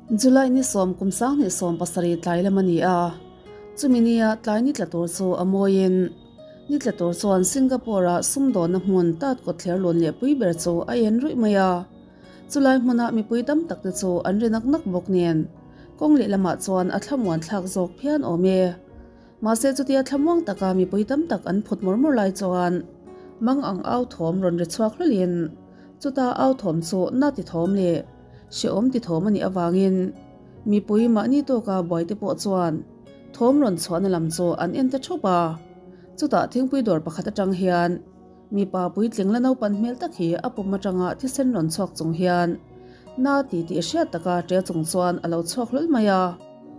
July ni sawm kum sanghnih 17 tlai lam a ni a, chumi nia tlai ni tla tur chu a mawiin ni tla tur chuan Singapore-a sumdawnna hmun tat kawtthler lawn leh pui ber chu a en ruih mai a. Chulai hmuna mipui tam tak te chu an ri nak nak bawk nen kawng lehlamah chuan a thlamuan thlak zawk phian awm e. Mahse chutia thlamuang taka mipui tam tak an phut mawr mawr lai chuan mang ang au thawm rawn ri chhuak hlawlhin chuta au thawm chu na ti thawm leh hrehawm ti thawm a nih avangin mipui mahni tawka buai te pawh chuan thawm rawn chhuahna lam chu an en ta thup a. Chutah thingpui dawr pakhat atang hian mipa puitling la naupan hmel tak hi a pum atanga thisen rawn chhuak chung hian na ti tih hriat taka ṭe chung chuan a lo chhuak hlawl mai a.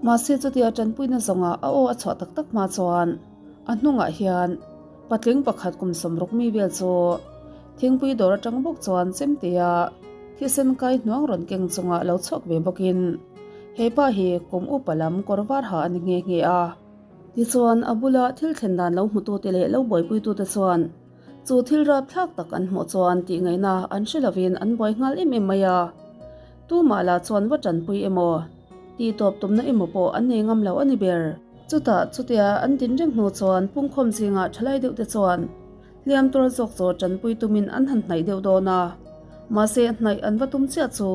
Mahse chutia ṭanpuina zawnga a aw a chhuah tak tak hma chuan a hnungah hian patling pakhat kum 60 mi vel chu thingpui dawr atang bawk chuan chemtea thisen kai hnuang rawn keng chunga lo chhuak ve bawkin he pa hi kum upa lam kawr var ha a ni nghe nghe a. Tichuan a bula thil thlen dan lo hmutute leh lo buaipuitute chuan chu thil rapthlak tak an hmuh chuan tih ngaihna an hre lovin an buai nghal em em mai a. Tumah lah chuan va tanpui emaw, tih tawp tumna emaw pawh an nei ngam lo a ni ber. Chutah chutia an din reng hnu chuan pungkhawm zingah thalai deuh te chuan hliam tur zawk chu tanpui tumin an han hnaih deuh dawn a, mahse hnaih an va tum chiah chu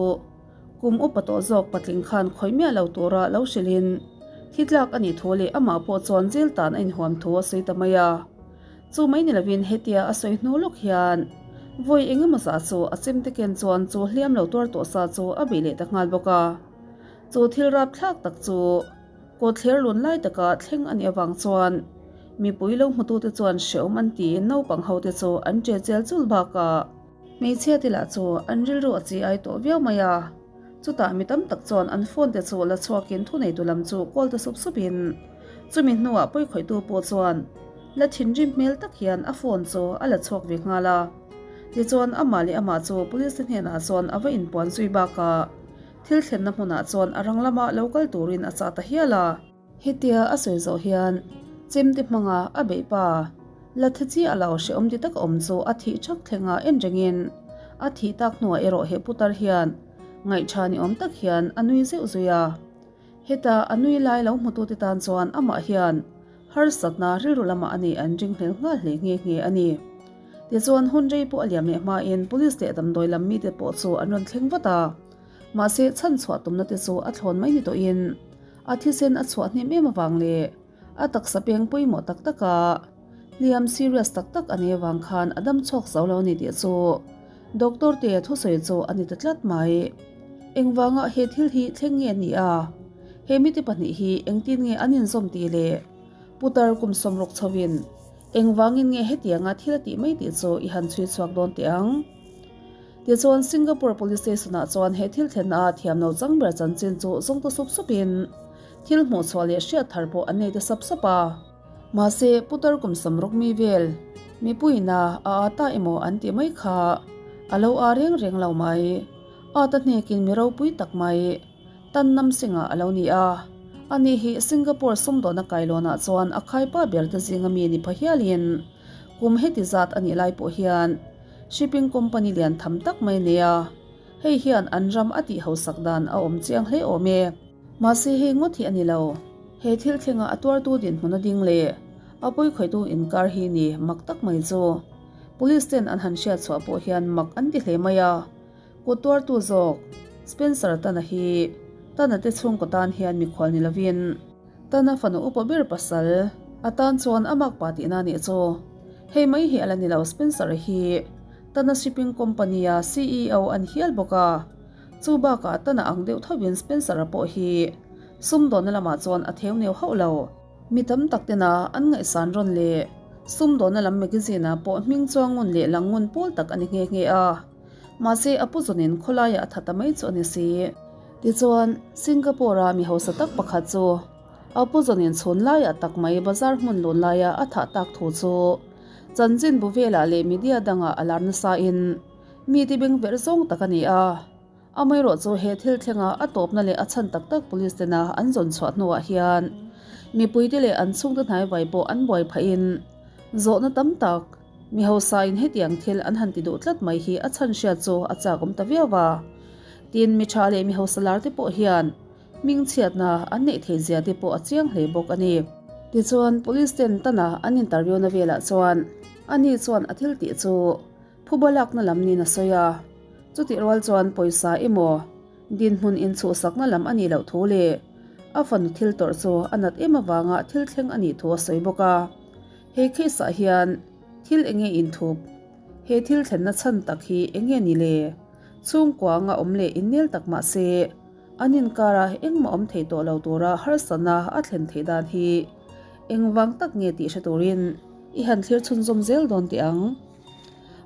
kum upa tawh zawk patling khan khawih miah lo tura lo hrilhin thi tlak a nih thu leh amah pawh chuan zil tan a inhuam thu a sawi ta mai a. Chu mai ni lovin hetia a sawi hnu lawk hian vawi eng emaw zah chu a chemte ken chuan chu hliam lo tuar tawh sa chu a bei leh ta nghal bawk a. Chu thil rapthlak tak chu kawtthler lun lai taka thleng a nih avang chuan mipui lo hmutute chuan hrehawm an tiin naupang hote chu an che chel chul bakah hmeichhia te lah chu an rilru a chi ai tawh viau mai a. Chutah mi tam tak chuan an phone te chu la chhuakin thuneitu lam chu call ta sup supin chumi hnuah pawikhawihtu pawh chuan la thinrim hmel tak hian a phone chu a la chhuak ve nghal a. Tichuan amah leh amah chu police te hnenah chuan a va inpuan zui bakah thil thlenna hmunah chuan a rang lama lo kal turin a chah ta hial a. Hetia a sawi zawh hian chemte hmanga a beih pa la thi chiah lo hrehawm ti taka awm chu a thih thak thlenga en rengin a thih tak hnuah erawh he putar hian ngaihṭha ni awm tak hian a nui zeuh zui a. Heta a nui lai lo hmutute tan chuan amah hian harsatna rilru lamah a nei an ringhlel nghal hle nghe nghe a ni. Tichuan hun rei pawh a liam leh hmain police leh damdawi lam mite pawh chu an rawn thleng vat a, mahse chhan chhuah tumna te chu a thlawn mai ni tawhin a thisen a chhuah hnem em avang leh a taksa peng pawimawh tak taka hliam serious tak tak a nei avang khan a dam chhuak zo lo a ni tih chu doctor te thusawi chu a ni ta tlat mai. Engvanga he thil hi thleng nge a ni a? He mite pahnih hi engtin nge an inzawm tih leh putar kum 60 chhovin engvangin nge hetianga thil a tih mai tih chu i han chhui chhuak dawn teh ang. Tichuan Singapore Police Station ah chuan he thil thlenna a thiam lo chang ber chanchin chu zawng ta sup supin thil hmuh chhuah leh hriat thar pawh an nei ta sap sap a. Mahse putar kum 60 mi vel mipuiin a a a ta emaw an tih mai kha a lo a reng reng lo mai. A ta hnekin mi ropui tak mai tan nam singah a lo ni a. Ani hi Singapore sumdawhna kailawnah chuan a khaipa ber te zinga mi ni pha hialin kum heti zat a nih lai pawh hian Shipping company lian tham tak mai nia, hei hian an ram a tih hausak dan a awm chiang hle awm e. Mahse hei ngawt hi a ni lo, he thil thlenga a tuartu dinhmun a ding leh a pawikhawihtu inkar hi ni mak tak mai chu. Police ten an han hriat chhuah pawh hian mak an ti hle mai a, kut tuartu zawk Spencer Tana hi Tana te chhungkaw tan hian mikhual ni lovin Tana fanu upa ber pasal atan chuan a makpa tihna a nih chu. Hei mai hi a la ni lo Spencer hi Tana Shipping Company a CEO a ni hial bawk a, chu bakah Tana ang deuh thovin Spencer-a pawh hi sumdawnna lamah chuan a theu neu hauh lo. Mi tam tak tena an ngaihsan rawn leh sumdawnna lam magazine-ah pawh hming chuang ngun leh lang ngun pawl tak a ni nghe nghe a. Mahse a pu zawnin khawlaiah a tha ta mai chu a ni si. Tichuan, Singapore-a mi hausa tak pakhat chu a pu zawnin chhun laiah tak mai bazar hmun lun laia a thah tak thu chu chanchin bu velah leh media dangah a lar nasain mite beng verh zawng tak a ni a. Amaherawhchu he thil thlenga a tawpna leh a chhan tak tak police tena an zawn chhuah hnuah hian mipuite leh an chhungte hnaivai pawh an buai phahin zawhna tam tak Mi hausain hetiang thil an han ti duh tlat mai hi a chhan hriat chu a chak awm ta viau va. Tin, mi tha leh mi hausa lar te pawh hian. Hmingchhiatna an neih theih zia te pawh a chiang hle bawk a ni. Tichuan, Police ten tana an interview na velah chuan ani chuan a thil tih chu phuba lakna lam niin a sawi a. Chutih rual chuan pawisa emaw dinhmun inchhuhsakna lam a nih loh thu leh a fanu thil tawrh chu a nat em avanga thil thleng a nih thu a sawi bawk a. He case ah hian thil enge inthup? He thil thlenna chhan tak hi enge ni le? Chhungkua anga awm leh innel tak mah se, an inkara engmah awm thei tawh lo tura harsatna a thlen theih dan hi engvang tak nge tih hre turin i han thlir chhunzawm zel dawn teh ang.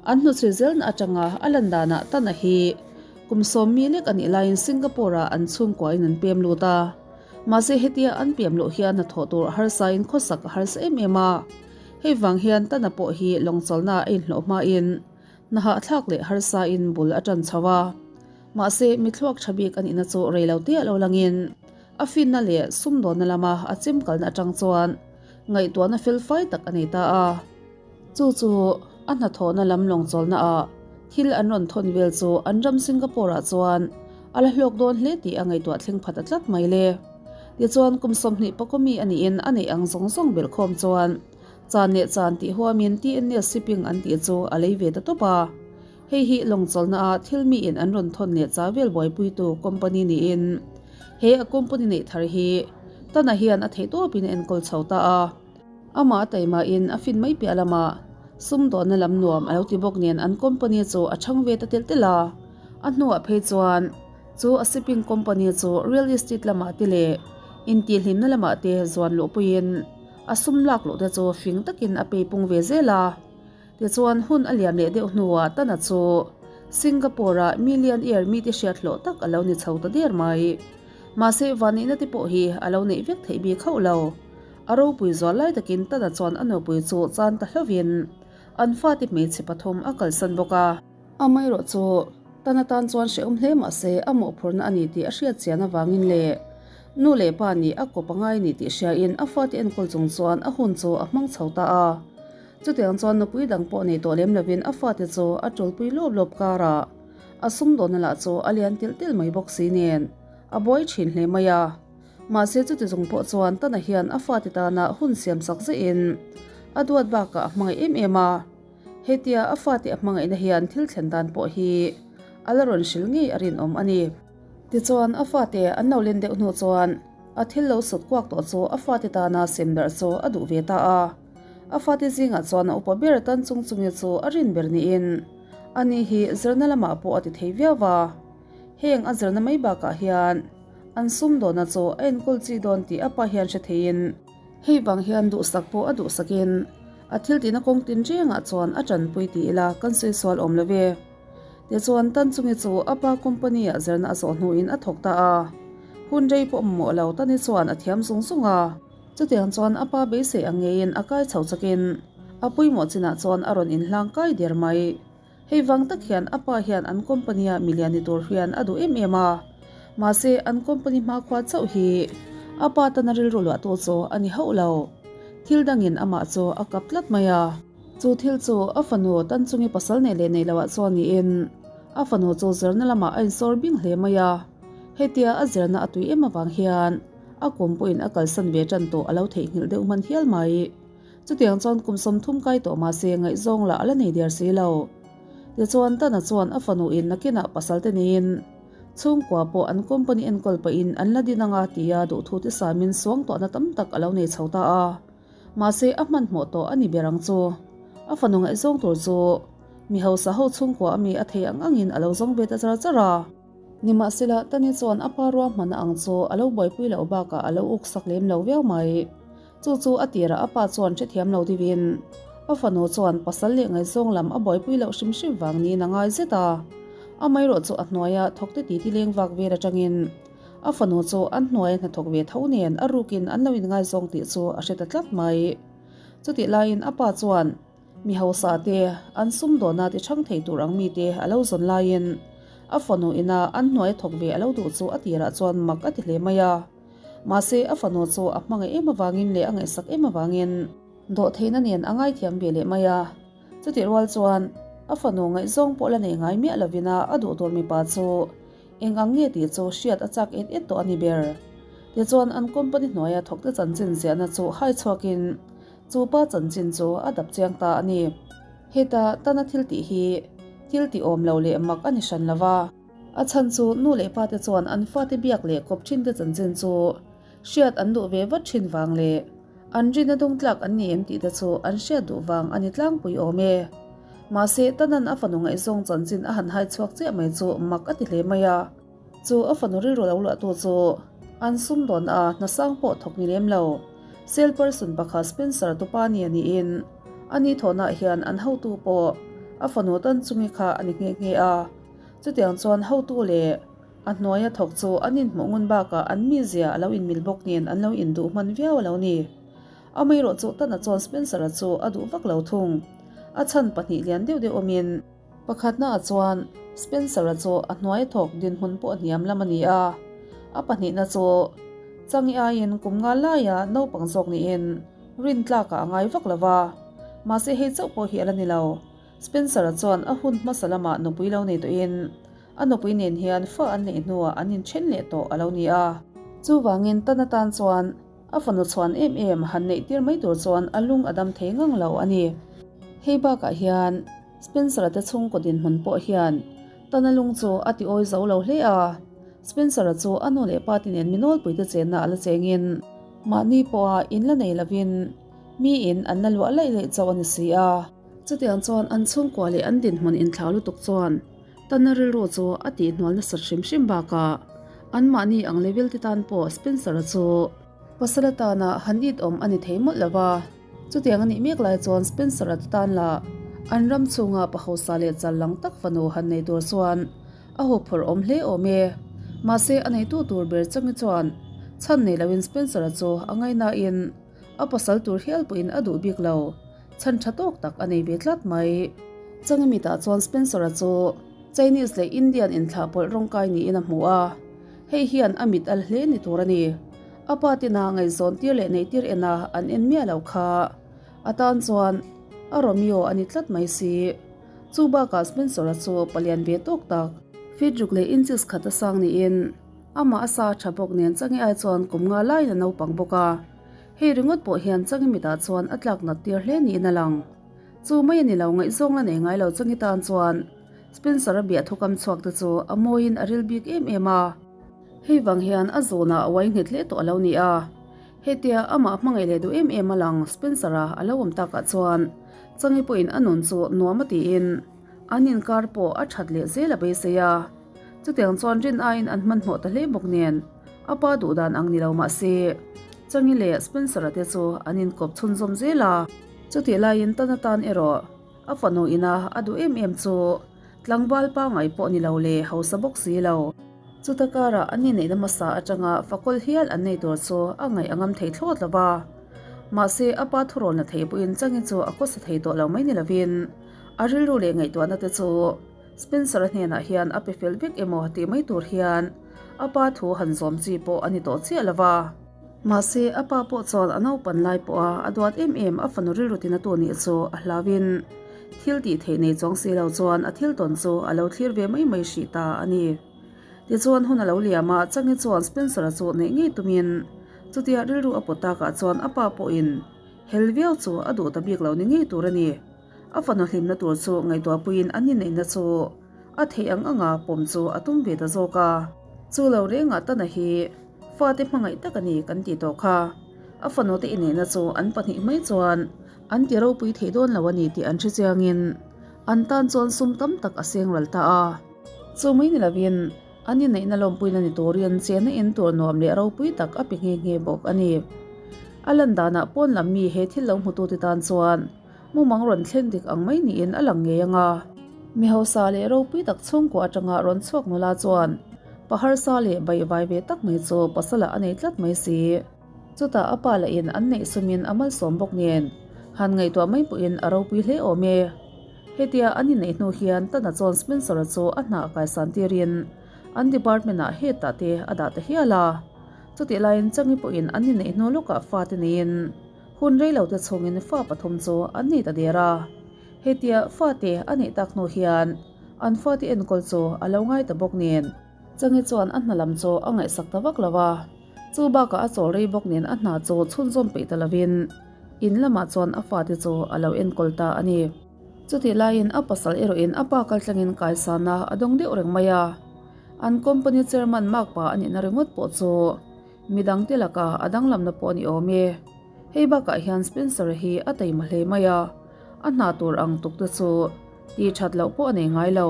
An hnuchhui zelna atanga a lan danah Tana hi kum sawmmi lek a nih laiin Singapore-ah an chhungkuain an pem lut a. Mahse hetia an pem luh hian hnathawh tur a harsain khawsak a harsa em em a. Hei vang hian Tana pawh hi lawngchawlhna a inhlawh hmain hna hahthlak leh harsain bul a tan chho a. Mahse mi thluak tha bik a nihna chu rei lo te a lo langin a finna leh sumdawnna lama a chem kalna atang chuan ngaihtuahna fel fai tak a nei ta a. Chu chu a hnathawhna lam lawngchawlhna ah thil an rawn thawn vel chu an ram Singapore ah chuan a la hlawk dawn hle tih a ngaihtuah thleng phat a tlat mai le. Tichuan kum 20 pakawmi a niin a neih ang zawng zawng belhkhawm chuan chan leh chan tih huamin TNS shipping an tih chu a lei ve ta tawp a. Hei hi lawngchawlhna ah thil miin an rawn thawn leh cha vel buaipuitu company niin he a company neih thar hi Tana hian a theihtawpin a enkawl chho ta a. Amah a taimahin a fin mai piah lamah sumdawnna lam nuam a lo ti bawk nen an company chu a chhang ve ta telh telh a. A hnuah phei chuan chu a shipping company chu real estate lamah te leh intihhlimna lamah te zuan luhpuiin a sum lak luh te chu fing takin a peipung ve zel a. Tichuan hun a liam leh deuh hnuah Tana chu Singapore-ah millionaire mite hriat hlawh tak a lo ni chho ta der mai. Mahse vanneihna te pawh hi a lo neih vek theih bik hauh lo. A ropui zual lai takin Tana chuan a nupui chu chan ta hlovin an fate hmeichhe pathum a kalsan bawk a. Amaherawh chu Tana tan chuan hrehawm hle mah se a mawhphurhna a ni tih a hriat chian avangin leh nu leh pa nih a kawp a ngai ni tih hriain a fate enkawl chung chuan a hun chu a hmang chho ta a. Chutiang chuan nupui dang pawh nei tawh lem lovin a fate chu a tulpui lawp lawp karah a sumdawnna lah chu a lian tilh tilh mai bawk si nen a buai thin hle mai a. Mahse chuti zawng pawh chuan Tana hian a fate tana hun siam sak zehin a duat bakah a hmangaih em em a. Hetia a fate a hmangaihna hian thil thlen dan pawh hi a la rawn hrilh ngei a rinawm a ni. Tichuan a fate an lo len deuh hnu chuan a thil lo sut kuak tawh chu a fate tana sem darh chu a duh ve ta a. A fate zingah chuan a upa ber tan chung chungi chu a rin ber niin ani hi zirna lamah pawh a ti thei viau va. Heng a zirna mai bakah hian An sumdawhna chu a enkawl chi dawn tih a pa hian hre theiin, hei vang hian duhsak pawh a duhsakin a thil tihna kawng tin rengah chuan a tanpui ti ila kan sawi sual awm lo ve. Tichuan Tanchungi chu a pa company ah zirna a zawh hnuin a thawk ta a, hun rei pawh mamawh lo Tani chuan a thiam zung zung a. Chutiang chuan a pa beisei ang ngeiin a kai chho chakin a pawimawh chinah chuan a rawn inhlang kai der mai. Hei vang tak hian a pa hian an company-a milian ni tur hian a duh em em a, mahse an company hmakhua chauh hi a pa tana rilru luahtu chu a ni hauh lo. Thil dangin amah chu a kap tlat mai a. Chu thil chu a fanu tan chungi pasal nei leh nei loah chuan niin a fanu chu zirna lamah a insawr bing hle mai a. Hetia a zirna a tui em avang hian a kum pawhin a kalsan ve tan tawh a lo theihnghilh deuh hman hial mai. Chutiang chuan kum 30 kai tawh mahse ngaihzawng lah a la nei der si lo. Tichuan Tana chuan a fanu in nakinah pasal te neiin chhungkua pawh an company enkawl pahin an la din anga tia duhthu te samin suangtuahna tam tak a lo nei chho ta a. Mahse a hmanhmawh tawh a ni ber ang chu. A fanu ngaihzawng tur chu mi hausa ho chhungkua ami a thei ang angin a lo zawng ve ta char char a. Nimahsela Tani chuan a pa ruahmanna ang chu a lo buaipui loh bakah a lo uksak lem lo viau mai. Chu chu a tirah a pa chuan hrethiam lo deuhin a fanu chuan pasal leh ngaihzawng lam a buaipui loh hrim hrim vang niin a ngai zet a. Amaherawh chu a hnuaia thawkte titi leng vak vel atangin a fanu chu an hnuaia hnathawk ve tho nen a rukin an lo inngaizawng tih chu a hre ta tlat mai. Chutih laiin a pa chuan mi hausa te an sumdawna ti chhang thei tur ang mite a lo zawn laiin a fanu ina an hnuaia thawk ve a lo duh chu a tirah chuan mak a ti hle mai a. Mahse, a fanu chu a hmangaih em avangin leh a ngaihsak em avangin dawhtheihna nen a ngaithiam ve leh mai a. Chutih rual chuan a fanu ngaihzawng pawh la nei ngai miah lovin a a duh tur mipa chu Eng ang nge tih chu hriat a chak et et tawh a ni ber. Tichuan an company hnuaia thawkte chanchin ziahna chu hai chhuakin chu pa chanchin chu a dap chiang ta a ni. Heta tana thil tih hi thil tih awm lo leh mak a ni hran lo va. A chhan chu nu leh pate chuan an fate biak leh kawp thinte chanchin chu hriat an duh ve vat thin vang leh an rinna dawngtlak an ni em tih te chu an hriat duh vang a ni tlangpui awm e. Mahse, Tanan a fanu ngaihzawng chanchin a han hai chhuak chiah mai chu mak a ti hle mai a. Chu a fanu rilru lo luahtu chu an sumdawn a hnasang pawh thawk ni lem lo. Sale person pakhat Spencer tupa ni a niin a ni thawhnaah hian an hotu pawh a fanu tan chungi kha a ni nghe nghe a. Chutiang chuan hotu leh a hnuaia thawk chu an inhmuh ngun bakah an mizia a lo inmil bawk nen an lo induh hman viau a lo ni. Amaherawh chu Tana chuan Spencer-a chu a duh vak lo thung. A chhan pahnih lian deuh deuh awmin. Pakhatnaah chuan Spencer-a chu a hnuai thawk dinhmun pawh hniam lam a ni a. A pahnihna chu Changi aiin kum nga laia naupang zawk niin rin tlakah a ngai vak lo va. Mahse hei chauh pawh hi a la ni lo. Spencer-a chuan a hun hmasa lamah nupui lo nei tawhin a nupui nen hian fa an neih hnuah an inthen leh tawh a lo ni a. Chuvangin Tana tan chuan A fanu chhuan em em han neih tir mai tur chuan a lung a dam thei ngang lo a ni. Hei bakah hian Spencer-a te chhungkaw dinhmun pawh hian Tana lung chu a ti awi zo lo hle a. Spencer-a chu a nu leh pa te nen mi nawlpui te chenna a la chengin mahni pawha in la nei lovin mi in an la luah laih laih chauh a ni si a. Chutiang chuan an chhungkua leh an dinhmun inthlau lutuk chuan Tana rilru chu a tihhnual nasat hrim hrim bakah anmahni ang level te tan pawh Spencer-a chu pasal atana han it awm a ni thei mawlh lo va. Chutiang a nih mek lai chuan Spencer-a te tan lah an ram chhunga pa hausa leh chal lang tak fanu han nei tur chuan a huphurh awm hle awm e. Mahse a neitu tur ber changi chuan chhan nei loin Spencer-a chu a ngainain a pasal tur hial pawhin a duh bik lo. Chhan tha tawk tak a nei ve tlat mai. Changi mitah chuan Spencer-a chu Chinese leh Indian inthlah pawlh rawngkai niin a hmu a, hei hian a mit al hle ni tur a ni. A pa tina ngaihzawn tir leh neih tir ena an en miah lo kha a tan chuan a Romeo a ni tlat mai si. Chu bakah Spencer-a chu palian ve tawk tak, feet ruk leh inches khat a sang niin amah a sa tha bawk nen Changi ai chuan kum nga laiin a naupang bawk a. Hei ringawt pawh hian Changi mitah chuan a tlak nat tir hle niin a lang. Chu mai a ni lo, ngaihzawng la nei ngai lo Changi tan chuan Spencer-a biah thukam chhuak te chu a mawiin a ril bik em em a. Hei vang hian a zawnah a uai nghet hle tawh a lo ni a. Hetia amah hmangaih leh duh em em a lang Spencer-a a lo awm takah chuan Changi pawhin a nun chu nuam a tiin an inkar pawh a that leh zel a beisei a. Chutiang chuan rin aiin an hmanhmawh ta hle bawk nen a pa duh dan ang ni lo mah se Changi leh Spencer-a te chu an inkawp chhunzawm zel a. Chutih laiin tan atan erawh a fanu ina a duh em em chu tlangval pangai pawh ni lo leh hausa bawk si lo. Chuta karah an inneihna hmasa atanga fakawl hial an nei tur chu a ngaih a ngam thei thlawt lo va. Mahse a pa thurawn la thei pawhin Changi chu a khawsa thei tawh lo mai ni lovin a rilru leh ngaihtuahna te chu Spencer-a hnenah hian a pe fel vek emaw tih mai tur hian a pa thu han zawm chi pawh a ni tawh chiah lo va. Mahse, a pa pawh chuan a naupan lai pawha a duat em em a fanu rilru tinatu nih chu a hlauin thil tih theih nei chuang si lo chuan a thil tawn chu a lo thlir ve mai mai hrih ta a ni. Tichuan hun a lo liam a, Changi chuan Spencer-a chu neih ngei tumin chutia rilru a pawt takah chuan a pa pawhin hel viau chu a duh ta bik lo ni ngei tur a ni. A fanu hlimna tur chu ngaihtuahpuiin an inneihna chu a theih ang anga pawm chu a tum ve ta zawk a. Chu lo rengah Tana hi fate hmangaih tak a ni kan tih tawh kha. A fanute inneihna chu an pahnih mai chuan an ti ropui thei dawn lo a ni tih an hre chiangin an tan chuan sum tam tak a seng ral ta a. Chu mai ni lovin an inneihna lawmpuina ni turin chenna in tur nuam leh ropui tak a pe nghe nghe bawk a ni. A lan danah pawn lam mi he thil lo hmutute tan chuan Mumang rawn thleng dik ang mai niin a lang ngei ang a. Mi hausa leh ropui tak chhungkua atanga rawn chhuak nula chuan pa harsa leh baihvai ve tak mai chu pasalah a nei tlat mai si. Chutah a pa lahin an neih sumin a malsawm bawk nen han ngaihtuah mai pawhin a ropui hle awm e. Hetia an inneih hnu hian Tana chuan Spencer-a chu a hna kaisan tirin an department-ah head-ah te a dah ta hial a. Chutih laiin Changi pawhin an inneih hnu lawkah fate neiin Hun rei lo te chhungin fa pathum chu an nei ta der a. Hetia fate a neih tak hnu hian an fate enkawl chu a lo ngai ta bawk nen. Changi chuan a hna lam chu a ngaihsak ta vak lo a, chu bakah a chawl rei bawk nen a hna chu chhunzawm peih ta lovin in lamah chuan a fate chu a lo enkawl ta a ni. Chutih laiin a pasal erawhin a pa kaltlangin kaisana a dawng deuh reng mai a, an company chairman makpa a nihna ringawt pawh chu midangte laka a danglamna pawh a ni awm e. Hei bakah hian Spencer-a hi a taima hle mai a, a hna tur ang tuk te chu tih that loh pawh a nei ngai lo.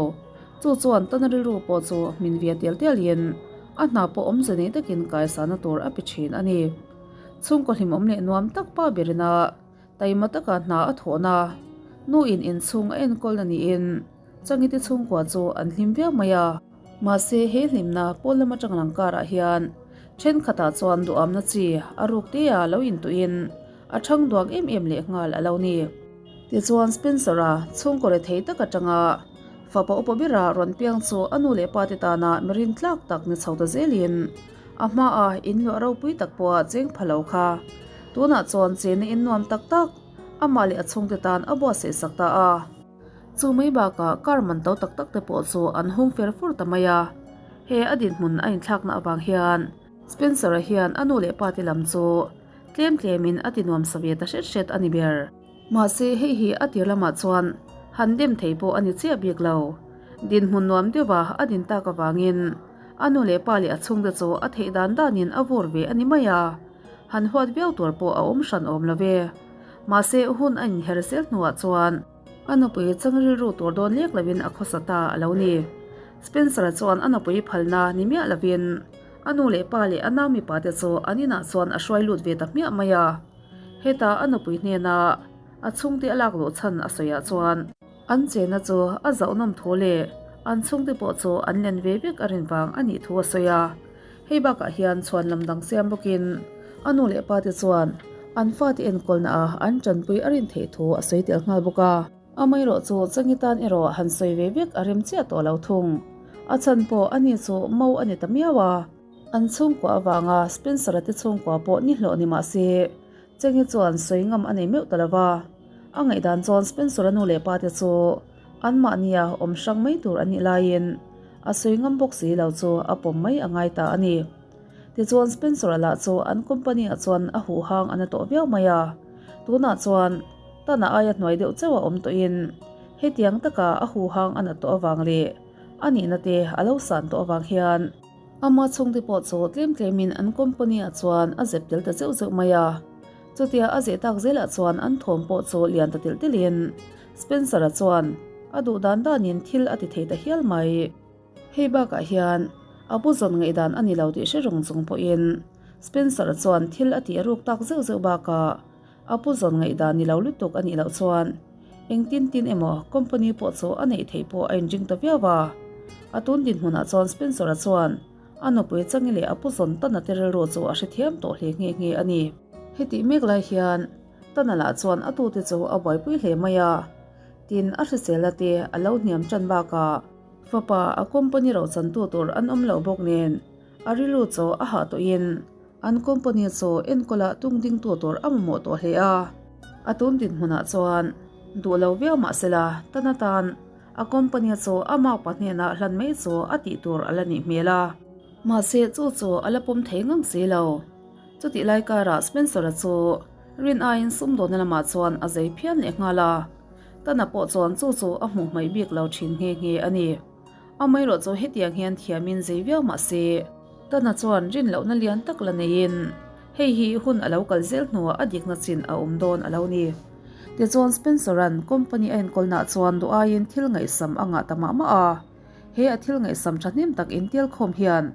Chu chuan tana rilru pawh chu min via tial tialin a hna pawh awmze nei takin kaisana tur a pe thin a ni. Chhungkaw hlimawm leh nuam tak pa berina taima taka hna a thawhna, nu in inchhung a enkawlna niin Changite chhungkua chu an hlim viau mai a. Mahse he hlimna pawl lam atang lang karah hian thenkhatah chuan duhamna chi a ruk te a lo intuihin a thang duak em em leh nghal a lo ni. Tichuan Spencer-a chhungkaw rethei tak atanga fapa upa bera rawn piang chu a nu leh pa te tana mi rintlak tak ni chho ta zelin a hmaa inluah ropui tak pawha cheng pha lo kha tunah chuan chenna in nuam tak tak amah leh a chhungte tan a buatsaih sak ta a. Chu mai bakah car man to tak tak te pawh chu an hung fer fur ta mai a, he a dinhmun a inthlakna avang hian Spencer-a hian a nu leh pa te lam chu tlem tlemin a ti nuam sa ve ta hret hret a ni ber. Mahse hei hi a tir lamah chuan han dem thei pawh a ni chiah bik lo. Dinhmun nuam deuha a din tak avangin a nu leh pa leh a chhungte chu a theih dan danin a vur ve a ni mai a, han huat viau tur pawh a awm hran awm lo ve. Mahse hun a inher zel hnuah chuan a nupui chang rilru tur dawn lek lovin a khawsa ta a lo ni. Spencer-a chuan a nupui phalna ni miah lovin a nu leh pa leh a nau mipa te chu an inah chuan a hruai lut ve ta hmiah mai a. Heta a nupui hnena a chhungte a lak luh chhan a sawiah chuan an chenna chu a zauhnawm thu leh an chhungte pawh chu an len ve vek a rin vang a nih thu a sawi a. Hei bakah hian chhuan lam dang siam bawkin a nu leh pa te chuan an fate enkawlna ah an tanpui a rin theih thu a sawi tel nghal bawk a. Amaherawh chu Changi tan erawh han sawi ve vek a rem chiah tawh lo thung. A chhan pawh ani chu mo a ni ta miau a. An chhungkua avanga Spencer-a te chhungkua pawh ni hlawh ni mah se Changi chuan sawi ngam a nei meuh ta lo va. A ngaihdan chuan Spencer-a nu leh pa te chu anmahnia awm hrang mai tur an nih laiin a sawi ngam bawk si lo chu a pawm mai a ngai ta a ni. Tichuan Spencer-a lah chu an company-ah chuan a huhang a na tawh viau mai a, tunah chuan Tana aia hnuai deuh chauh a awm tawhin hetiang taka a huhang a nat tawh avang leh a nihna te a lo san tawh avang hian ama chhungte pawh chu tlem tlemin an company-ah chuan a zep tel ta zeuh zeuh mai a. Chutia a zeh tak zelah chuan an thawm pawh chu lian ta telh telhin Spencer-a chuan a duh dan danin thil a ti thei ta hial mai. Hei bakah hian a pu zawn ngaihdan a ni lo tih hre reng chung pawhin Spencer-a chuan thil a tih ruk tak zeuh zeuh bakah a pu zawn ngaihdan ni lo lutuk a nih loh chuan engtin tin emaw company pawh chu a neih theih pawh a inring ta viau a. A tun dinhmunah chuan Spencer-a chuan a nupui changi leh a pu zawn tana te rilru chu a hrethiam tawh hle nghe nghe a ni. Hetih mek lai hian Tana lah chuan a tute chu a buaipui hle mai a, tin a hriselna te a lo hniam tan bakah fapa a company rochantu tur an awm loh bawk nen a rilru chu a hah tawhin an company chu enkawlah tung dingtu tur a mamawh tawh hle a. A tun dinhmunah chuan duh lo viau mah sela Tana tan a company chu a maupa hnenah hlan mai chu a tih tur a la nih hmel a. Mahse chu chu a la pawm thei ngang si lo. Chutih lai karah Spencer-a chu rin aiin sumdawnna lamah chuan a zei phian leh nghal a, Tana pawh chuan chu chu a hmuh hmaih bik lo thin nghe nghe a ni. Amaherawh chu hetiang hian thiamin zei viau mah se, Tana chuan rin lohna lian tak la neiin hei hi hun a lo kal zel hnuah a dikna chin a awm dawn a lo ni. Tichuan Spencer-a'n company a enkawlnaah chuan duh aiin thil ngaihsam a ngah ta mah mah a. He a thil ngaihsam thahnem tak intial khawm hian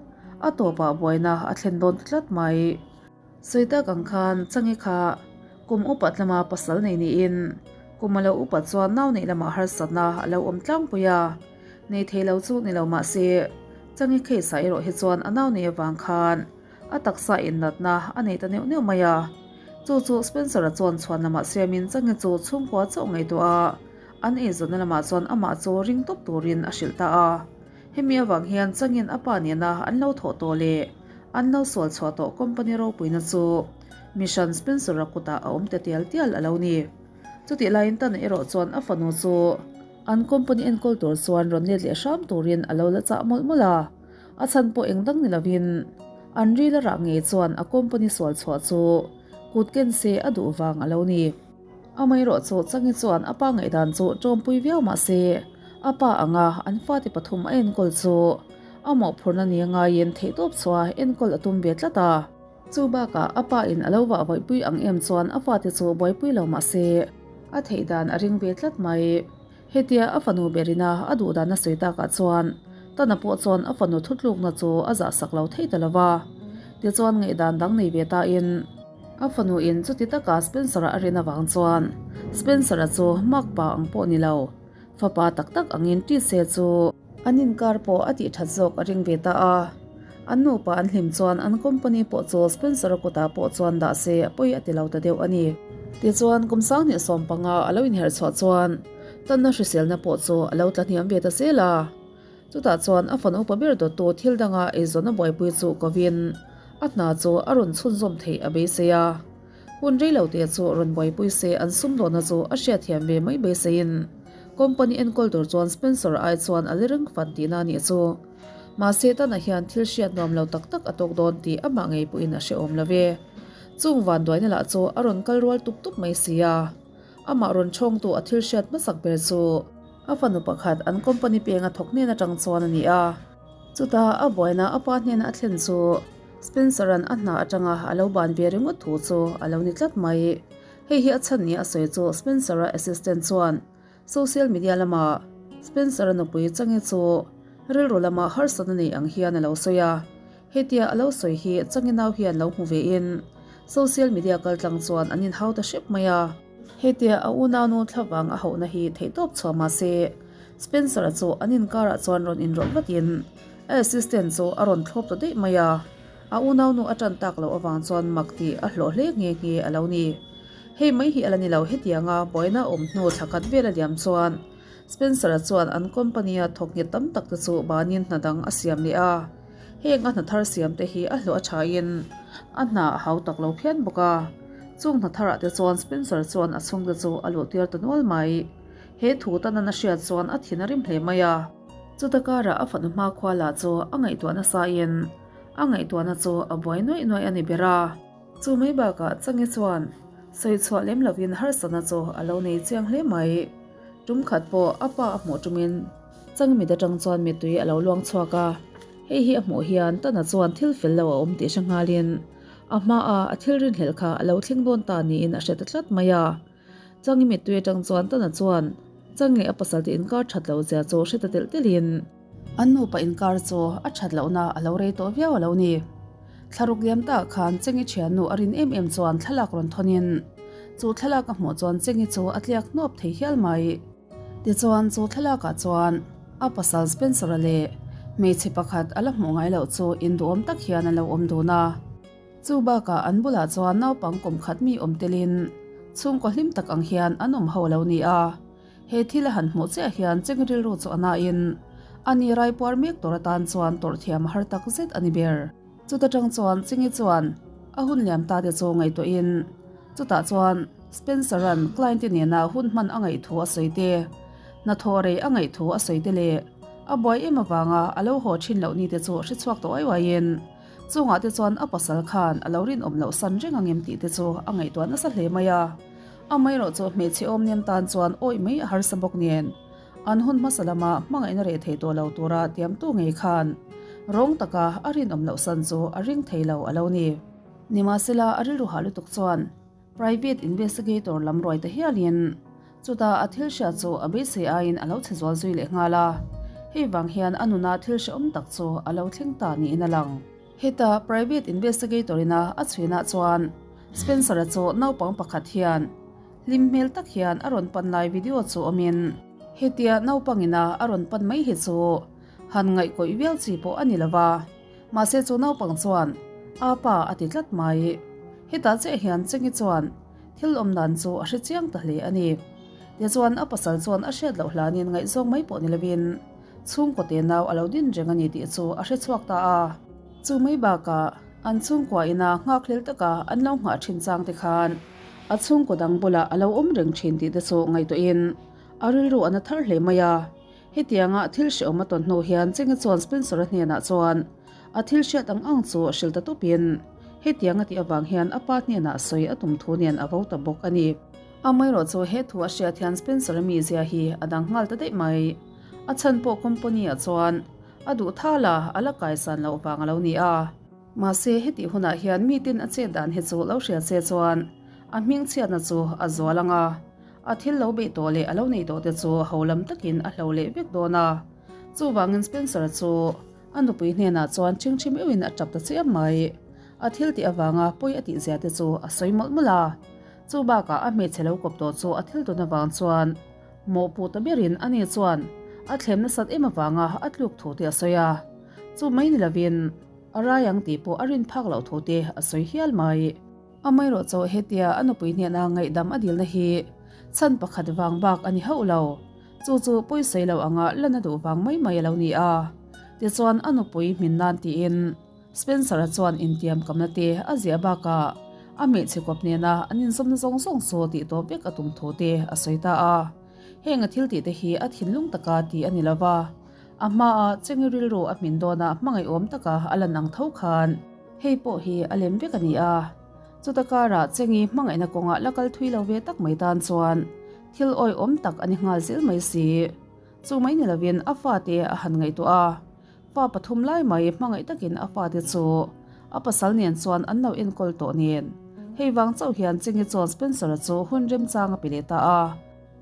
a tawpah buaina a thlen dawn ta tlat mai. Sawi tak ang khan Changi kha kum upat lama pasal nei niin kum a lo upat chuan nau neih lamah harsatna a lo awm tlangpui a, nei thei lo chu ni lo mah se Changi case ah erawh hi chuan a nau nei avang khan a taksa innatna a nei ta neuh neuh mai a. Chu chu Spencer-a chuan chhuan lamah siamin Changi chu chhungkua chauh ngaihtuah a, An eizawnna lamah chuan amah chu ring tawp turin a hrilh ta a. Hemi avang hian changin a pa nena an lo thawh tawh leh an lo sual chhuah tawh company ropuina chu Mission Spencer-a kutah a awm ta tial tial a lo ni. Chutih laiin Tana erawh chuan a fanu chu an company enkawl tur chuan rawn let leh hram turin a lo la chah mawlh mawlh a. A chhan pawh eng dang ni lovin an ril a rah ngei chuan a company sual chhuah chu kut ken se a duh vang a lo ni. Amaherawh chu Changi chuan a pa ngaihdan chu tawmpui viau mah se, a pa anga an fate pathum a enkawl chu a mawhphurhna ni ngaiin theihtawp chhuah enkawl a tum ve tlat a. Chu bakah a pa in a lo vah vawihpui ang em chuan a fate chu buaipui lo mah se, a theih dan a ring ve tlat mai. Hetia a fanu berina a duh dan a sawi takah chuan Tana pawh chuan a fanu thutlukna chu a zahsak lo thei ta lo va. Tichuan ngaihdan dang nei ve tain a fanu in chuti taka Spencer-a a rin avang chuan Spencer-a chu makpa ang pawh ni lo, fapa tak tak angin ṭi se chu an inkar pawh a tih ṭhat zawk a ring ve ta a. An nupa an hlim chuan an company pawh chu Spencer-a kutah pawh chuan dah se a pawi a ti lo ta deuh a ni. Tichuan kum sanghnih 15 a lo inherh chhuah chuan tanna hriselna pawh chu a lo tla hniam ve ta zel a. Chutah chuan a fanu upa ber dawttu thil danga eizawnna buaipui chu kovin a hna chu a rawn chhunzawm theih a beisei a. Hun rei lo te chu rawn buaipui se an sumdawnna chu a hriatthiam ve mai beiseiin company enkawl tur chuan Spencer ai chuan a la ring fan tihna a nih chu. Mahse Tana hian thil hriat nuam lo tak tak a tawk dawn tih amah ngei pawhin a hrehawm lo ve. Chung vanduaina lah chu a rawn kal rual tup tup mai si a. Amah rawn chhawngtu a thil hriat hmasak ber chu a fanu pakhat an company peng a thawk hnen atang chuan a ni a. Chutah a buaina a pa hnena a thlen chu Spencer-a'n a hna atanga a lo ban ve ringawt thu chu a lo ni tlat mai. Hei hi a chhan nia a sawi chu Spencer-a assistant chuan Social media lama Spencer-a nupui Changi chu rilru lama harsatna nei ang hian a lo sawi a. Hetia a lo sawi hi Changi nau hian lo hmu vein social media kaltlang chuan an inhau ta hrep mai a. Hetia a unaunu thlavang a hauhna hi theihtawp chhuah mah se Spencer-a chu an inkarah chuan rawn inrawlh vatin a assistant chu a rawn thlawp ta daih mai a. A unaunu a tan tak loh avang chuan mak tih a hlawh hle nghe nghe a lo ni. Hei mai hi a la ni lo, hetianga buaina awm hnu thla khat vel a liam chuan Spencer-a chuan an company-a thawk nghet tam tak te chu banin hna dang a siam leh a. Heng a hna thar siam te hi a hlawh a thain a hna a hau tak lo phian bawk a. Chung hna tharah te chuan Spencer chuan a chhungte chu a luh tir ta nual mai. He thu tan a hriat chuan a thin a rim hle mai a. Chuta karah a fanu hmakhua lah chu a ngaihtuah nasain a ngaihtuahna chu a buai nuaih nuaih a ni ber a. Chu mai bakah Changi chuan sawi chhuah lem lovin harsatna chu a lo nei chiang hle mai. Tum khat pawh a pa a hmuh tumin Changi mit atang chuan mittui a lo luang chhuak a, hei hi a hmuh hian Tana chuan thil fel lo a awm tih hre nghalin a hmaa a thil rinhlelh kha a lo thleng dawn ta niin a hre ta tlat mai a. Changi mittui atang chuan Tana chuan Changi leh a pasal te inkar that loh zia chu hre ta telh telhin, An nupa inkar chu a that lohna a lo rei tawh viau a lo ni. Thlaruk liam takah khan Chengi thiannu a rin em em chuan thlalak rawn thawnin chu thlalak a hmuh chuan Chengi chu a tliak hnawp thei hial mai. Tichuan chu thlalakah chuan a pasal Spencer-a leh hmeichhe pakhat a la hmuh ngai loh chu induhawm tak hian an lo awm dun a. Chu bakah an bulah chuan naupang kum khat mi awm telin chhungkaw hlim tak ang hian an awm ho lo ni a. He thil a han hmuh chiah hian cheng rilru chu a nain a ni raipuar mek tur atan chuan tawrh thiam a har tak zet a ni ber. Chuta tang chuan Chingi chuan a hun liam ta te chu ngaihtuahin chutah chuan Spencer-a'n client te nena hun hman a ngaih thu a sawi te, hnathawh rei a ngaih thu a sawi te leh a buai em avanga a lo haw thin loh ni te chu hre chhuak tawh uai uaiin chungah te chuan a pasal khan a lo rinawm loh san reng ang em tih te chu a ngaihtuah nasa hle mai a. Amaherawh chu hmeichhe awmnem tan chuan awih mai a harsa bawk nen, an hun hmasa lama hmangaihna reh thei tawh lo tura tiamtu ngei khan rawng taka a rinawm loh san chu a ring thei lo a lo ni. Nimahsela a rilru hah lutuk chuan private investigator lam ruai ta hialin chutah a thil hriat chu a beisei aiin a lo chhe zual zui leh nghal a, hei vang hian a nuna thil hrehawm tak chu a lo thleng ta niin a lang. Heta private investigator ina a chhuinah chuan Spencer-a chu naupang pakhat hian hlim hmel tak hian a rawn pan lai video chu awmin hetia naupang ina a rawn pan mai hi chu han ngaihkawih viau chi pawh a ni lo va, mahse chu naupang chuan a pa a ti tlat mai. Hetah chiah hian Chengi chuan thil awm dan chu a hre chiang ta hle a ni. Tichuan a pasal chuan a hriat loh hlanin ngaihzawng mai pawh ni lovin Chhungkaw te nau a lo din reng a ni tih chu a hre chhuak ta a. Chu mai bakah an chhungkua ina nghakhlel taka an lo nghah thin chang te khan a chhungkaw dang bulah a lo awm reng thin tih te chu ngaihtuahin a rilru a na thar hle mai a. Hetianga thil hrehawm a tawn hnu hian Chengi chuan Spencer-a hnenah chuan a thil hriat ang ang chu hrilh ta tawpin hetiang a tih avang hian a pa hnenah sawi a tum thu nen a vo ta bawk a ni. Amaherawhchu he thu a hriat hian Spencer-a mizia hi a dang nghal ta daih mai. A chhan pawh company-ah chuan a duh thal a, a la kaisan loh vang a lo ni a. Mahse hetih hunah hian mitin a chet dan hi chu lo hria che chuan a hming chhiatna chu a zual ang a, a thil lo beih tawh leh a lo neih tawh te chu ho lam takin a hlo leh vek dawn a. Chuvangin Spencer-a chu a nupui hnenah chuan ṭhingṭhi meuhin a ṭap ta chiam mai. A thil tih avanga pawi a tih zia te chu a sawi mawlh mawlh a. Chu bakah a hmeichhe lo kawp tawh chu a thil tawn avang chuan mawhpuh ta berin ani chuan a thlem nasat em avanga a tluk thu te a sawi a. Chu mai ni lovin a rai ang tih pawh a rin phak loh thu te a sawi hial mai. Amaherawh chu hetia a nupui hnena ngaihdam a dilna hi chhan pakhat vang bak a ni hauh lo. Chu chu pawisawi lo anga lan a duh vang mai mai a lo ni a. Tichuan a nupui hmin nan tiin Spencer-a chuan intiam kamna te a ziah bakah a hmeichhe kawp nena an inzawmna zawng zawng chu tih tawp vek a tum thu te a sawi ta a. Heng a thil tih te hi a thinlung taka tih a ni lo va, a hmaa Chengi rilru a hmin dawna hmangaihawm taka a lan ang tho khan hei pawh hi a lem vek a ni a. Chuta karah Chengi hmangaihna kawngah la kal thui lo ve tak mai tan chuan thil awihawm tak a ni nghal zel mai si. Chu mai ni lovin a fate a han ngaihtuah a. Fa pathum lai mai hmangaih takin a fate chu a pasal nen chuan an lo enkawl tawh nen. Hei vang chauh hian Chengi chuan Spencer-a chu hun remchang a pe leh ta a.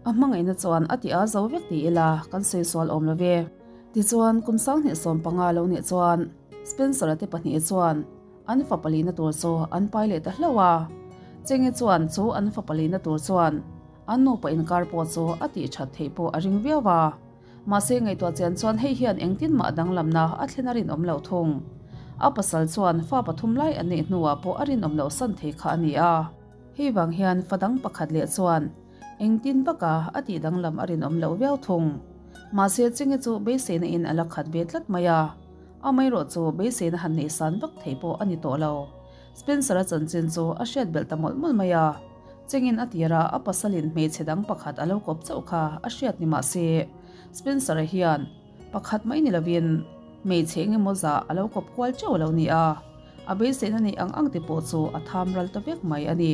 A hmangaihna chuan a ti a zo vek ti ila kan sawi sual awm lo ve. Tichuan kum 2015 lo nih chuan Spencer-a te pahnih chuan an fa palina tur chu an pai leh ta hlauh a. Chengi chuan chu an fa palina tur chuan an nupa inkar pawh chu a tih that theih pawh a ring viau a. Mahse ngaihtuah chian chuan hei hian engtin mah danglamna a thlen a rinawm loh thung. A pasal chuan fa pathum lai an neih hnuah pawh a rinawm loh san thei kha a ni a. Hei vang hian fa dang pakhat leh chuan engtin baka a tih danglam a rinawm loh viau thung. Mahse Chingi chu beiseina in a la khat ve tlat mai a. Amaherawh chu beiseina han neih san vak thei pawh a ni tawh lo. Spencer-a chanchin chu a hriat belh ta mawlh mawlh mai a. Chengin a tirah a pasalin hmeichhe dang pakhat a lo kawp chauh kha a hriat ni mah se, Spencer-a hian pakhat mai ni lovin hmeichhe eng emaw zah a lo kawp kual teuh a lo ni a, a beiseina neih ang ang te pawh chu a tham ral ta vek mai a ni.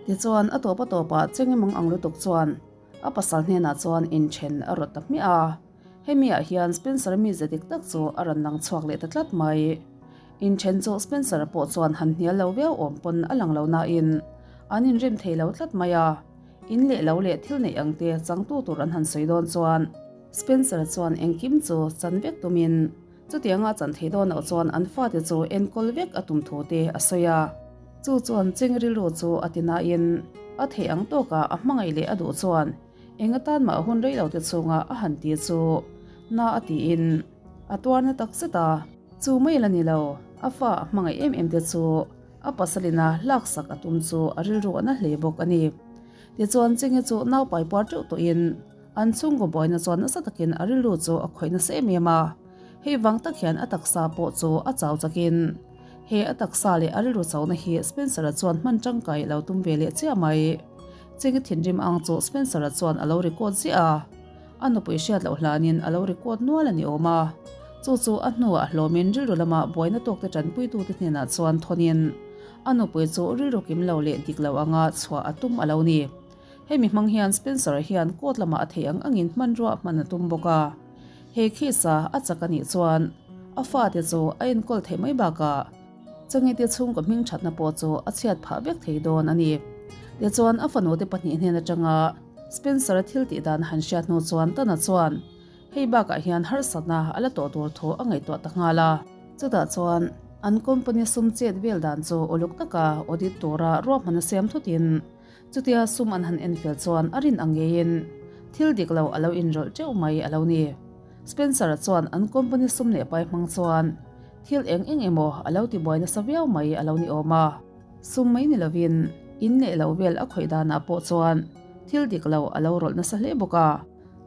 Tichuan, a tawp a tawpah Cheng emang ang lutuk chuan a pasal hnenah chuan inthen a rawt ta hmiah a. Hemi-ah hian Spencer-a mize dik tak chu a rawn lang chhuak leh ta tlat mai. Inthen chu Spencer-a pawh chuan han hnial lo viau awm pawn a lang lo nain an inrem thei lo tlat mai a. In leh lo leh thil neih ang te changtu tur an han sawi dawn chuan Spencer-a chuan engkim chu chan vek tumin chutianga a chan thei dawn loh chuan an fate chu enkawl vek a tum thu te a sawi a. Chu chuan Cheng rilru chu a ti nain a theih ang tawkah a hmangaih leh a duh chuan Eng atan mah hun rei lo te chhunga a han ti chu na a tiin a tuar na tak zet a. Chu mai la ni lo, a fa a hmangaih em em te chu a pasalina laksak a tum chu a rilru a na hle bawk a ni. Tichuan Chingi chu nau pai puar teuh tawhin an chhungkaw buaina chuan nasa takin a rilru chu a khawih nasa em em a. Hei vang tak hian a taksa pawh chu a chau chakin he a taksa leh a rilru chauhna hi Spencer-a chuan hman tangkai a lo tum ve leh chiah mai. Cheng i thinrim ang chu Spencer-a chuan a lo record ziah a, a nupui hriat loh hlanin a lo record nual a ni awm a. Chu chu a hnuah hlawmin rilru lama buaina tawkte tanpuitute hnenah chuan thawnin a nupui chu rilru kim lo leh dik lo anga chhuah a tum a lo ni. Hemi hmang hian Spencer-a hian court lamah a theih ang angin hmanrua hman a tum bawk a. He case-a a chak a nih chuan a fate chu a enkawl theih mai bakah, Changite chhungkaw hming thatna pawh chu a chhiat phah vek thei dawn a ni. Tichuan, a fanute pahnih hnen atanga Spencer-a thil tih dan han hriat hnu chuan Tana chuan hei bakah hian harsatna a la tawh tur thu a ngaihtuah ta nghal a. Chutah chuan an company sum chet vel dan chu uluk taka audit tura ruahman a siam thutin chutia sum an han enfel chuan a rin ang ngeiin thil dik lo a lo inrawlh teuh mai a lo ni. Spencer-a chuan an company sum leh pai hmang chuan thil eng eng emaw a lo tibuai nasa viau mai a lo ni awm a. Sum mai ni lovin in leh lo vel a khawih danah pawh chuan thil dik lo a lo rawlh nasa hle bawk a.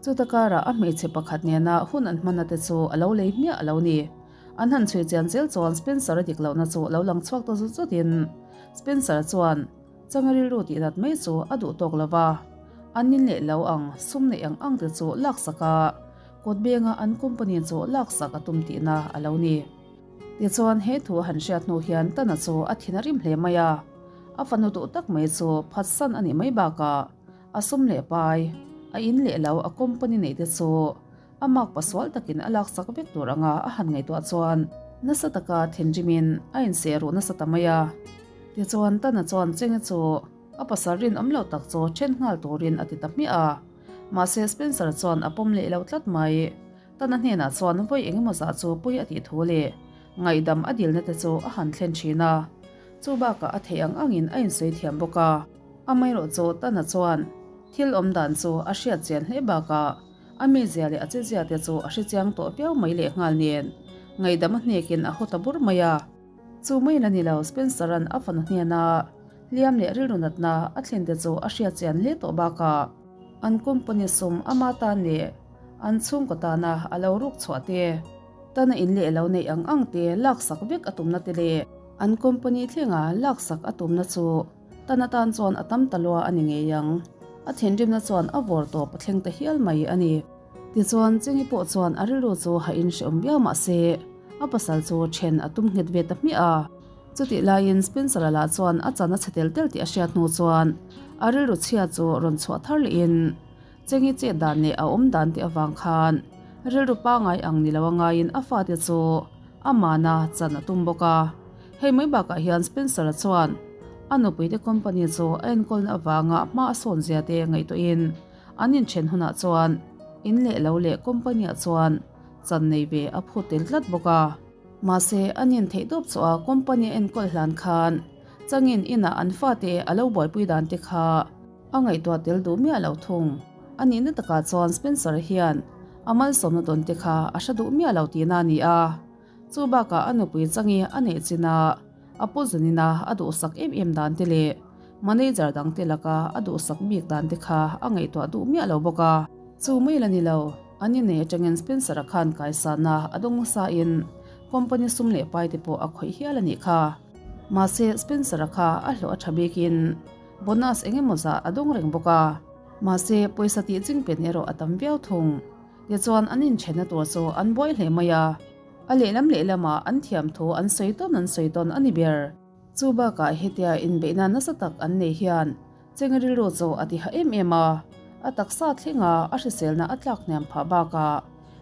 Chuta karah a hmeichhe pakhat nena hun an hmanna te chu a lo lei hmiah a lo ni. An han chhui chian zel chuan Spencer-a dik lohna chu lo lang chhuak ta zut zutin Spencer-a chuan Changa rilru tih nat mai chu a duh tawk lo va, an in leh lo ang, sum neih ang ang te chu laksak a. Kutbenga an company chu laksak a tum tihna a lo ni. Tichuan he thu a han hriat hnu hian Tana chu a thin a rim hle mai a, a fanu duh tak mai chu phatsan a nih mai bakah a sum leh pai, a in leh lo a company neih te chu a mak pasual takin a laksak vek tur anga a han ngaihtuah chuan nasa taka thinrimin a inseh ruh nasa ta mai a. Tichuan Tana chuan Chenge chu a pasal rinawm lo tak chu then nghal turin a ti ta hmiah a, mahse Spencer chuan a pawm leh lo tlat mai. Tana hnenah chuan vawi eng emaw zah chu pui a tih thu leh ngaihdam a dilna te chu a han thlen thin a, chu bakah a theih ang angin a insawi thiam bawk a. Amaherawh chu Tana chuan thil awm dan chu a hriat chian hle bakah a mizia leh a chezia te chu a hrechiang tawh viau mai leh nghal nen ngaihdam a hnekin a haw ta bur mai a. Chu mai la ni lo, Spencer-a'n a fanu hnena hliam leh rilru natna a thlen te chu a hriat chian hle tawh bakah an company sum ama tan leh an chhungkaw tana a lo ruk chhuah te, tana in leh lo neih ang ang te laksak vek a tumna te leh an company thlenga laksak a tumna chu tana tan chuan a tam ta lua a ni ngei ang. A thinrimna chuan a vawr tawp a thleng ta hial mai a ni. Tichuan, Chengi pawh chuan a rilru chu hain hrehawm viau mah se, a pasal chu then a tum nghet ve ta hmiah a. Chutih laiin Spencer-a lah chuan a chan a chhe tel tel tih a hriat hnu chuan a rilru chhia chu rawn chhuah thar lehin Chengi chet dan leh a awm dan tih avang khan rilru pangai ang ni lo a ngaiin a fate chu a mana chan a tum bawk a. Hei mai bakah hian Spencer-a chuan a nupuite company chu a enkawlna avanga hma a sawn zia te ngaihtuahin an inthen hunah chuan in leh lo leh company-ah chuan chan nei ve a phut tel tlat bawk a. Mahse, an in theih tawp chu a company a enkawl hlan khan changin inah an fate a lo buaipui dan te kha a ngaihtuah tel duh miah lo thung. A nihna takah chuan Spencer hian a malsawmna dawn te kha a hre duh miah lo tihna a ni a. Chu bakah a nupui changi a neih chin a, a pu zanina a duhsak em em dan te leh manager dang te laka a duhsak bik dan te kha a ngaihtuah duh miah lo bawk a. Chu mai la ni lo. An innei atangin Spencer-a khan kaisana a dawng nasain company sum leh pai te pawh a khawih hial a nih kha. Mahse, Spencer-a kha a hlawh a tha bikin bonus eng emaw zah a dawng reng bawk a. Mahse, pawisa tih chingpen erawh a tam viau thung. Tichuan, an inthenna tur chu an buai hle mai a. A lehlam lehlamah an thiam thu an sawi tawn an sawi tawn a ni ber. Chu bakah hetia inbeihna nasa tak an nei hian Cheng rilru chu a ti ha em em a, a taksa thlenga a hriselna a tlak hniam phah bakah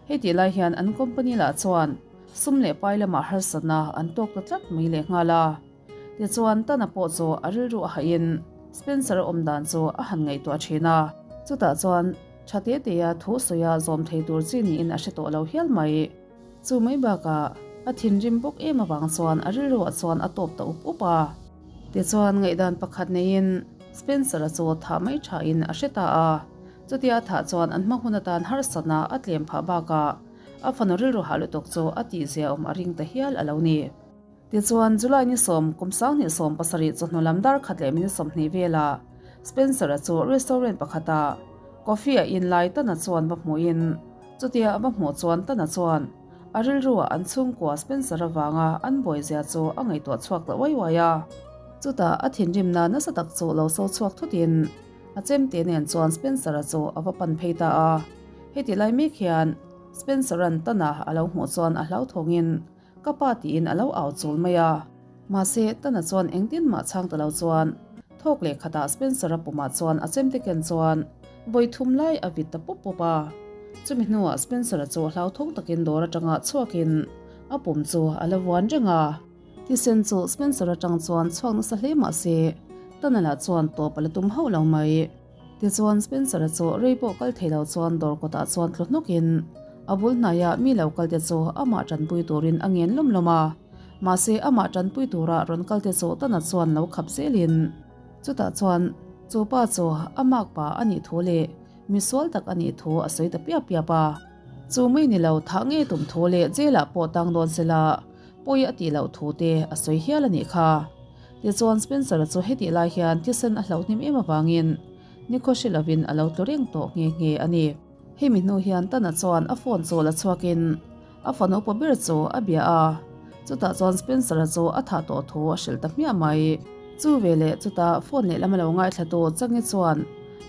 hei tih lai hian an company lah chuan sum leh pai lamah harsatna an tawk ta tlat mai leh nghal a. Tichuan Tana pawh chu a rilru a hahin Spencer a awm dan chu a han ngaihtuah thin a, chutah chuan tha te te-a thu sawia zawm thei tur chi niin a hre tawh lo hial mai. Chu mai bakah a thinrim bawk em avang chuan a rilruah chuan a tawp ta up up a. Tichuan ngaihdan pakhat neiin Spencer-a chu thah mai thain a hre ta a. Chutia a thah chuan an hma hun atan harsatna a tlem phah bakah a fanu rilru hah lutuk chu a tihzia awm a ring ta hial a lo ni. Tichuan July ni sawm kum 2017 chawhnu lam dar khat leh minute 20 velah Spencer-a chu restaurant pakhatah coffee a in lai Tana chuan va hmuhin chutia a va hmuh chuan Tana chuan A rilruah an chhungkua Spencer avanga an buaizia chu a ngaihtuah chhuak ta uai uai a. Chutah a thinrimna nasa tak chu lo so chhuak thutin a chemte nen chuan Spencer-a chu a va pan phei ta a. Heti lai mek hian Spencer-a'n Tana a lo hmuh chuan a hlauthawngin ka pa tiin a lo au chul mai a. Mahse, Tana chuan engtin mah chhang ta lo chuan thawk leh khatah Spencer-a pumah chuan a chemte ken chuan vawi thum lai a vit ta pawp pawp a. Chumi hnuah Spencer-a chu hlauthawng takin dawr atanga chhuakin a pum chu a la vuan reng a. Thisen chu Spencer atang chuan chhuak nasa hle mah se, Tana lah chuan tawp a la tum hauh lo mai. Tichuan Spencer-a chu rei pawh kal thei lo chuan dawr kawtah chuan tlu hnawkin a bul hnaiah mi lo kalte chu amah tanpui turin a ngen lawm lawm a. Mahse amah tanpui tura rawn kalte chu Tana chuan lo khap zelin chutah chuan chu pa chu a mak pa a nih thu leh misual tak a nih thu a sawi ta piap piap a. Chu mai ni lo thah ngei tum thu leh jail ah pawh tang dawn sela pawi a tih loh thu te a sawi hial a nih kha. Tichuan Spencer-a chu hetih lai hian thisen a hlauh hnim em avangin nikhaw hre lovin a lo tlu reng tawh nghe nghe a ni. Hemi hnu hian Tana chuan a phone chu la chhuakin a fanu upa ber chu a bia a, chutah chuan Spencer-a chu a thah tawh thu a hrilh ta hmiah mai. Chu veleh chutah phone lehlam a lo ngaithla tu Changi chuan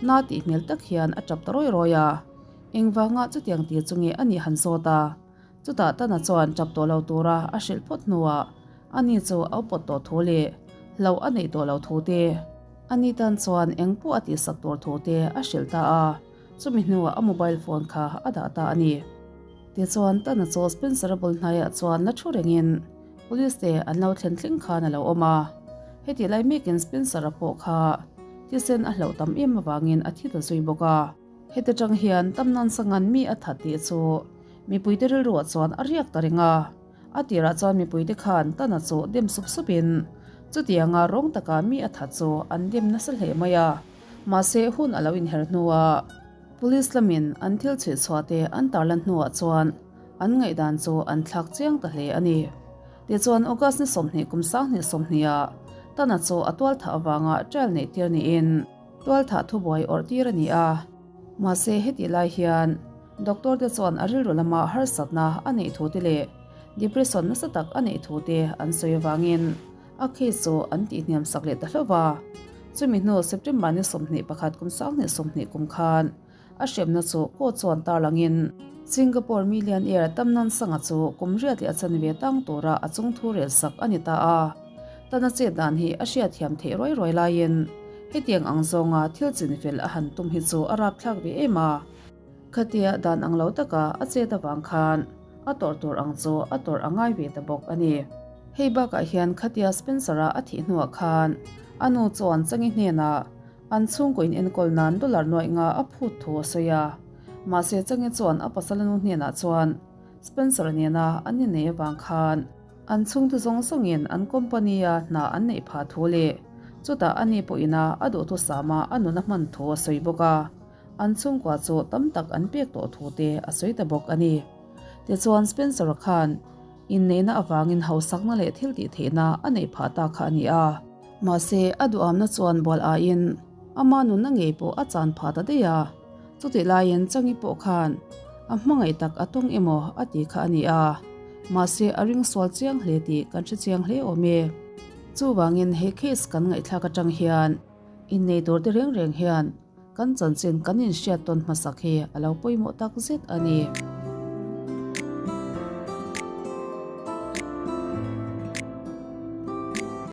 na tih hmel tak hian a tap ta rawi rawi a. Engvanga chutiang ti chu nge a nih han zawt a? Chutah Tana chuan tap tawh lo tura a hrilh phawt hnuah ani chu a pawt tawh thu leh hlauh a neih tawh lo thu te, ani tan chuan eng pawh a tihsak tur thu te a hrilh ta a, chumi hnuah a mobile phone kha a dah ta a ni. Tichuan Tana chu Spencer-a bul hnaiah chuan la thu rengin Police te an lo thlen thleng khan a lo awm a, hetih lai mekin Spencer-a pawh kha thisen a hlauh tam em avangin a thi ta zui bawk a. Heti tang hian Tamnan Sangan mi a that tih chu mipuite rilruah chuan a riak ta reng a. A tirah chuan mipuite khan Tana chu dem sup supin chutianga rawng taka mi a that chu an dem nasa hle mai a. Mahse hun a lo inher hnuah Police lamin an thil chhuihchhuah te an tarlan hnuah chuan an ngaihdan chu an thlak chiang ta hle a ni. Tichuan August ni 20 kum 2020 ah Tana chu a tualthah avanga trial neih tir niin, Tualthah thubuai awrh tir a ni a, mahse hetih lai hian doctor te chuan a rilru lama harsatna a neih thu te leh depression nasa tak a neih thu te an sawi avangin a case chu an tihhniam sak leh ta hlauh va. Chumi hnu September ni 21 kum 2020 kum khan a hremna chu court chuan tarlangin Singapore millionaire Tamnan Sanga chu kum riat leh a chanve tang tura a chungthu rel sak a ni ta a. Tana chet dan hi a hriatthiam theih ruai ruai laiin hetiang ang zawnga thil chinfel a han tum hi chu a rapthlak ve em a. Khatia dan ang lo taka a chet avang khan a tawrh tur ang chu a tawrh a ngai ve ta bawk a ni. Hei bakah hian khatia Spencer-a a thih hnuah khan a nu chuan Changi hnenah an chhungkaw in enkawl nan dollar nuaih nga a phut thu a sawi a. Mahse Changi chuan a pasal nu hnenah chuan Spencer-a nena an innei avang khan An chhungte zawng zawngin an company-a hna an neih phah thu leh chutah ani pawhina a duhthusama a nun a hman thu a sawi bawk a, an chhungkua chu tam tak an pek tawh thu te a sawi ta bawk a ni. Tichuan Spencer-a khan inneihna avangin hausakna leh thil tih theihna a neih phah ta kha a ni a. Mahse a duhamna chuan bual aiin ama nunna ngei pawh a chan phah ta daih a, chutih laiin Changi pawh khan a hmangaih tak a tawng emaw a ti kha a ni a, mahse a ring sual chiang hle tih kan hre chiang hle awm e. Chuvangin he case kan ngaihthlak atang hian innei tur te reng reng hian kan chanchin kan inhriat tawn hmasak hi a lo pawimawh tak zet a ni.